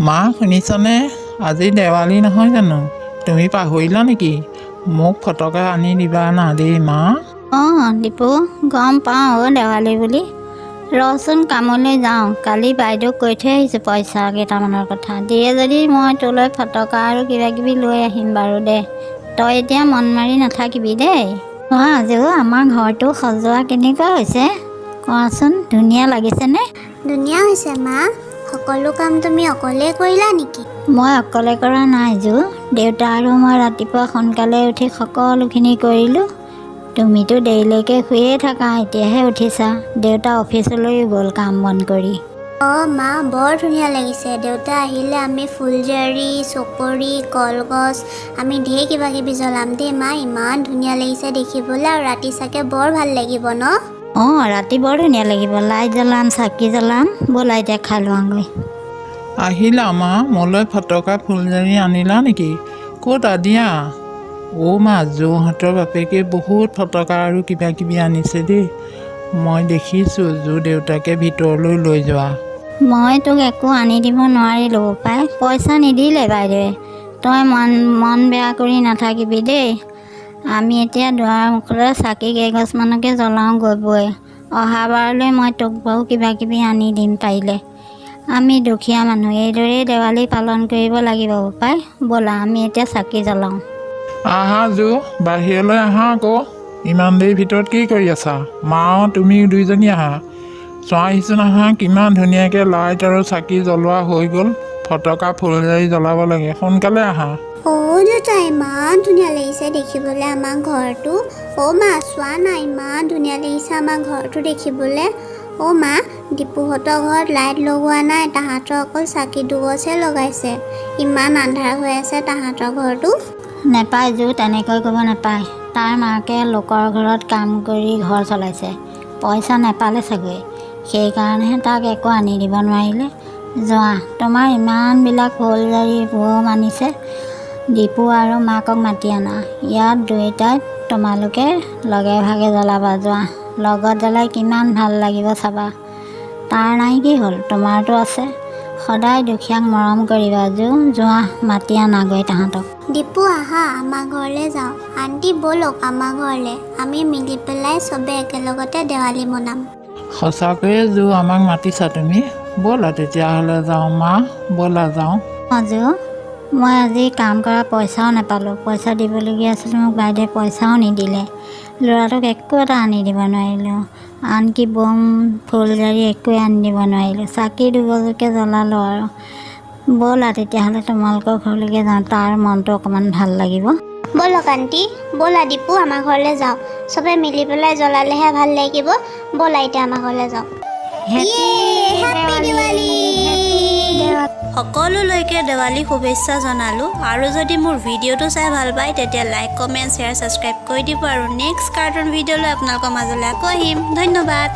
মা, শুনিছানে? আজি দেৱালী নহয় জানো? তুমি পাহৰিলা নেকি? মোক ফটকা আনি দিবা না দেই মা। অঁ দীপু, গম পাওঁ অ' দেৱালী বুলি। ৰচোন, কামলৈ যাওঁ। কালি বাইদেউক কৈ থৈ আহিছোঁ পইচা কেইটামানৰ কথা। দিয়ে যদি মই তোলৈ ফটকা আৰু কিবা কিবি লৈ আহিম বাৰু দে। তই এতিয়া মন মাৰি নাথাকিবি দেই। অঁ, আজিও আমাৰ ঘৰটো সজোৱা কেনেকুৱা হৈছে কোৱাচোন? ধুনীয়া লাগিছেনে? ধুনীয়া হৈছে মা। সকলো কাম তুমি অকলেই কৰিলা নেকি? মই অকলে কৰা নাই জু। দেউতা আৰু মই ৰাতিপুৱা সোনকালে উঠি সকলোখিনি কৰিলোঁ। তুমিতো দেৰিলৈকে শুইয়ে থাকা, এতিয়াহে উঠিছা। দেউতা অফিচলৈও গ'ল কাম বন কৰি। অঁ মা, বৰ ধুনীয়া লাগিছে। দেউতা আহিলে আমি ফুলজাৰি, চকৰি, কলগছ, আমি ঢেৰ কিবা কিবি জ্বলাম দেই মা। ইমান ধুনীয়া লাগিছে দেখিবলৈ আৰু ৰাতি চাগে বৰ ভাল লাগিব ন? অঁ, ৰাতি বৰ ধুনীয়া লাগিব। লাইট জ্বলাম, চাকি জ্বলাম। ব'লা, এতিয়া খাই লোৱাগৈ। আহিলা মা? মোলৈ ফটকা ফুলজাৰি আনিলা নেকি? ক'ত দিয়া? অ' মা, জৌহঁতৰ বাপেকে বহুত ফটকা আৰু কিবা কিবি আনিছে দেই। মই দেখিছোঁ জো দেউতাকে ভিতৰলৈ লৈ যোৱা। মই তোক একো আনি দিব নোৱাৰিলোঁ পাই, পইচা নিদিলে বাইদেৱে। তই মন বেয়া কৰি নাথাকিবি দেই। আমি এতিয়া দুৱাৰ মুখলৈ চাকি কেইগছমানকে জ্বলাওঁগৈ বৈ। অহাবাৰলৈ মই তোক বাৰু কিবা কিবি আনি দিম পাৰিলে। আমি দুখীয়া মানুহ, এইদৰেই দেৱালী পালন কৰিব লাগিব বোপাই। ব'লা, আমি এতিয়া চাকি জ্বলাওঁ। আহা জো, বাহিৰলৈ আহা আকৌ। ইমান দেৰি ভিতৰত কি কৰি আছা? মা, তুমি দুইজনী আহা। চোৱাহিচোন আহা, কিমান ধুনীয়াকৈ লাইট আৰু চাকি জ্বলোৱা হৈ গ'ল। ফটকা ফুলজাৰি জ্বলাব লাগে, সোনকালে আহা। অ' দেউতা, ইমান ধুনীয়া লাগিছে দেখিবলৈ আমাৰ ঘৰটো। অ' মা, চোৱা না, ইমান ধুনীয়া লাগিছে আমাৰ ঘৰটো দেখিবলৈ। অ' মা, দীপুহঁতৰ ঘৰত লাইট লগোৱা নাই, তাহাঁতৰ অকল চাকি দুগছহে লগাইছে। ইমান আন্ধাৰ হৈ আছে তাহাঁতৰ ঘৰটো। নেপায় জো, তেনেকৈ ক'ব নেপায়। তাৰ মাকে লোকৰ ঘৰত কাম কৰি ঘৰ চলাইছে। পইচা নেপালে চাগৈ, সেইকাৰণেহে তাক একো আনি দিব নোৱাৰিলে। যোৱা, তোমাৰ ইমানবিলাক ফুলজাৰি বম আনিছে, দীপু আৰু মাকক মাতি আনা। ইয়াত দুয়োটাই তোমালোকে লগে ভাগে জ্বলাবা। যোৱা, লগত জ্বলাই কিমান ভাল লাগিব চাবা। তাৰ নাই কি হ'ল, তোমাৰতো আছে। সদায় দুখীয়াক মৰম কৰিবা জো। যোৱা, মাতি আনাগৈ তাহাঁতক। দীপু, আহা, আমাৰ ঘৰলৈ যাওঁ। আণ্টি, ব'লক আমাৰ ঘৰলৈ। আমি মিলি পেলাই চবে একেলগতে দেৱালী মনাম। সঁচাকৈয়ে জো, আমাক মাতিছা তুমি? ব'লা তেতিয়াহ'লে যাওঁ। মা, ব'লা যাওঁ। অঁ জো, মই আজি কাম কৰা পইচাও নাপালোঁ। পইচা দিবলগীয়া আছিল মোক, বাইদেৱে পইচাও নিদিলে। ল'ৰাটোক একো এটা আনি দিব নোৱাৰিলোঁ। আনকি বম ফুলজাৰি একোৱে আনি দিব নোৱাৰিলোঁ। চাকি দুগজকে জ্বলালোঁ আৰু। ব'লা তেতিয়াহ'লে তোমালোকৰ ঘৰলৈকে যাওঁ, তাৰ মনটো অকণমান ভাল লাগিব। ব'লক আণ্টি, ব'লা দীপু, আমাৰ ঘৰলৈ যাওঁ। চবে মিলি পেলাই জ্বলালেহে ভাল লাগিব। ব'লা, এতিয়া আমাৰ ঘৰলৈ যাওঁ। হেপী দিৱালী! সকলোলৈকে দেৱালী শুভেচ্ছা জনালোঁ। আৰু যদি মোৰ ভিডিঅ'টো চাই ভাল পায়, তেতিয়া লাইক, কমেণ্ট, শ্বেয়াৰ, ছাবস্ক্ৰাইব কৰি দিব আৰু নেক্সট কাৰ্টুন ভিডিঅ'লৈ আপোনালোকৰ মাজলৈ আকৌ আহিম। ধন্যবাদ।